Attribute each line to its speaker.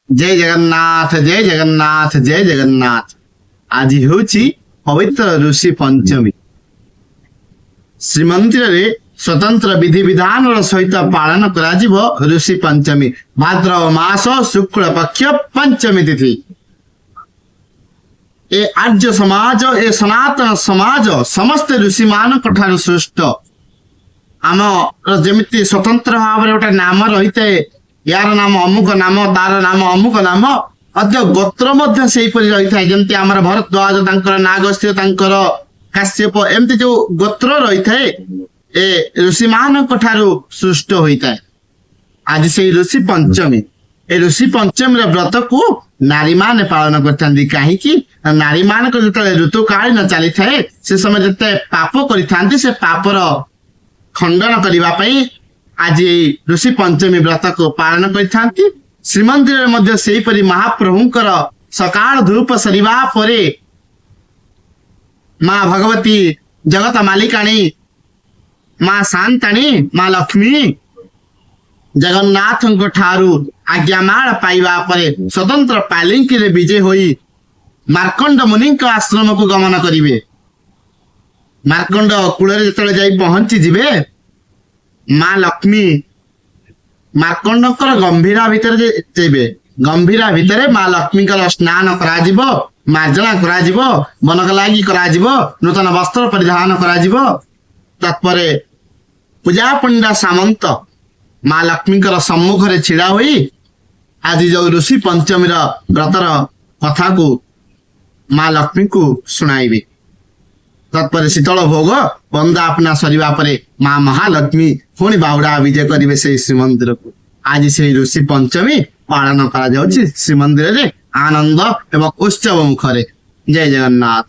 Speaker 1: ଜୟ ଜଗନ୍ନାଥ, ଜୟ ଜଗନ୍ନାଥ, ଜୟ ଜଗନ୍ନାଥ। ଆଜି ହେଉଛି ପବିତ୍ର ଋଷି ପଞ୍ଚମୀ। ଶ୍ରୀମନ୍ଦିରରେ ସ୍ୱତନ୍ତ୍ର ବିଧିବିଧାନର ସହିତ ପାଳନ କରାଯିବ ଋଷି ପଞ୍ଚମୀ। ଭାଦ୍ରବ ମାସ ଶୁକ୍ଳ ପକ୍ଷ ପଞ୍ଚମୀ ତିଥି। ଏ ଆର୍ଯ୍ୟ ସମାଜ, ଏ ସନାତନ ସମାଜ ସମସ୍ତେ ଋଷିମାନଙ୍କ ଠାରୁ ସୃଷ୍ଟ। ଆମର ଯେମିତି ସ୍ୱତନ୍ତ୍ର ଭାବରେ ଗୋଟେ ନାମ ରହିଥାଏ, ୟାର ନାମ ଅମୁକ ନାମ, ତାର ନାମ ଅମୁକ ନାମ, ମଧ୍ୟ ଗୋତ୍ର ମଧ୍ୟ ସେହିପରି ରହିଥାଏ। ଯେମିତି ଆମର ଭରଦ୍ୱାଜ, ତାଙ୍କର ନାଗସ୍ତ୍ୟ, ତାଙ୍କର କାଶ୍ୟପ, ଏମିତି ଯୋଉ ଗୋତ୍ର ରହିଥାଏ, ଏ ଋଷିମାନଙ୍କ ଠାରୁ ସୃଷ୍ଟ ହୋଇଥାଏ। ଆଜି ସେଇ ଋଷି ପଞ୍ଚମୀ। ଏ ଋଷି ପଞ୍ଚମୀର ବ୍ରତକୁ ନାରୀମାନେ ପାଳନ କରିଥାନ୍ତି। କାହିଁକି ନା ନାରୀମାନଙ୍କର ଯେତେବେଳେ ଋତୁକାଳୀନ ଚାଲିଥାଏ, ସେ ସମୟ ଯେତେ ପାପ କରିଥାନ୍ତି, ସେ ପାପର ଖଣ୍ଡନ କରିବା ପାଇଁ ଆଜି ଏଇ ଋଷି ପଞ୍ଚମୀ ବ୍ରତକୁ ପାଳନ କରିଥାନ୍ତି। ଶ୍ରୀମନ୍ଦିରରେ ମଧ୍ୟ ସେହିପରି ମହାପ୍ରଭୁଙ୍କର ସକାଳ ଧୂପ ସରିବା ପରେ ମା ଭଗବତୀ, ଜଗତ ମାଲିକାଣୀ ମା ସାନ୍ତାଣୀ ମା ଲକ୍ଷ୍ମୀ ଜଗନ୍ନାଥଙ୍କ ଠାରୁ ଆଜ୍ଞାମାଳ ପାଇବା ପରେ ସ୍ୱତନ୍ତ୍ର ପାଲିଙ୍କିରେ ବିଜେ ହୋଇ ମାର୍କଣ୍ଡ ମୁନିଙ୍କ ଆଶ୍ରମକୁ ଗମନ କରିବେ। ମାର୍କଣ୍ଡ କୂଳରେ ଯେତେବେଳେ ଯାଇ ପହଞ୍ଚି ଯିବେ, ମା ଲକ୍ଷ୍ମୀ ମାର୍କଣ୍ଡଙ୍କର ଗମ୍ଭୀରା ଭିତରେ ଯିବେ। ଗମ୍ଭୀରା ଭିତରେ ମା ଲକ୍ଷ୍ମୀଙ୍କର ସ୍ନାନ କରାଯିବ, ମାର୍ଜନା କରାଯିବ, ବନକ ଲାଗି କରାଯିବ, ନୂତନ ବସ୍ତ୍ର ପରିଧାନ କରାଯିବ। ତତ୍ପରେ ପୂଜା ପଣ୍ଡା ସାମନ୍ତ ମା ଲକ୍ଷ୍ମୀଙ୍କର ସମ୍ମୁଖରେ ଛିଡା ହୋଇ ଆଜି ଯୋଉ ଋଷି ପଞ୍ଚମୀର ବ୍ରତର କଥାକୁ ମା ଲକ୍ଷ୍ମୀଙ୍କୁ ଶୁଣାଇବେ। ତତ୍ପରେ ଶୀତଳ ଭୋଗ ବନ୍ଦାପନା ସରିବା ପରେ ମା ମହାଲକ୍ଷ୍ମୀ ପୁଣି ବାହୁଡା ବିଜେ କରିବେ ସେଇ ଶ୍ରୀମନ୍ଦିରକୁ। ଆଜି ସେଇ ଋଷି ପଞ୍ଚମୀ ପାଳନ କରାଯାଉଛି ଶ୍ରୀମନ୍ଦିରରେ ଆନନ୍ଦ ଏବଂ ଉତ୍ସବ ମୁଖରେ। ଜୟ ଜଗନ୍ନାଥ।